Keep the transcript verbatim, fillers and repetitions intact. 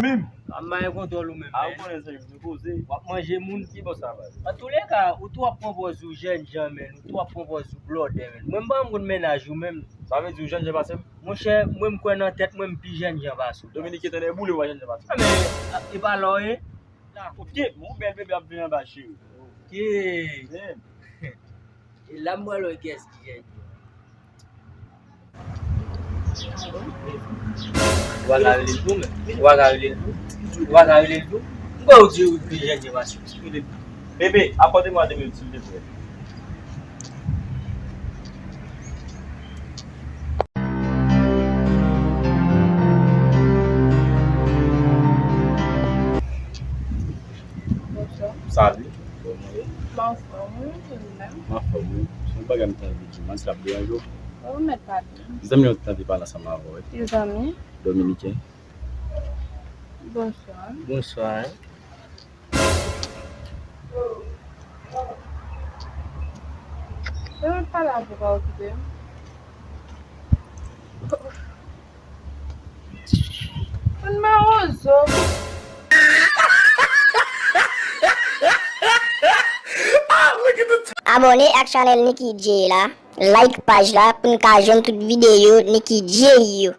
Menm. A m maye kontwòl ou menm, a, ou konnen sa, m koze. W ap manje moun. Ki bò sa, baz? Antouleka, ou twò ap pran pòz ou jènjan, menn. Ou twò ap pran pòz ou blòdè, menn. Mwen, m pa konn mennaj ou menm. Sa vle di ou jènjan pase m? Monchè, mwen, m kwè nan tèt mwen, m pi jènjan pase w. Dominiken, tande boule, w pa jènjan pase m. A, men, a, e pa la w ye? La, ok, mon bèl bebe ap vin anba, cheri. Ok. Menm. E la m pral wè kiyès ki jènjan. Ou pa ka rele l tou, menm. Ou pa ka rele l tou. Ou pa ka rele l tou. M kwè ou di ou te jènjan pase. Bebe, accordez-moi deux minutes, s'il te plaît. Bonswa. Salut. Kòman w ye? Mwen anfòm, wi, e ou menm? Mwen anfòm, wi. Se yon bagay m t anvi di w, m pa di l ap deranje w. Ou mèt pale. Mezanmi, mwen t anvi pale ansanm avè w, wi. Ki zanmi? Dominiken. Bonswa. Bonswa. Lè mwen pale avè w, pa okipe m. Moun mawozo. Abòne ak chanèl Nicky Jay la, like paj la pou n ka jwenn tout videyo Nicky Jay yo.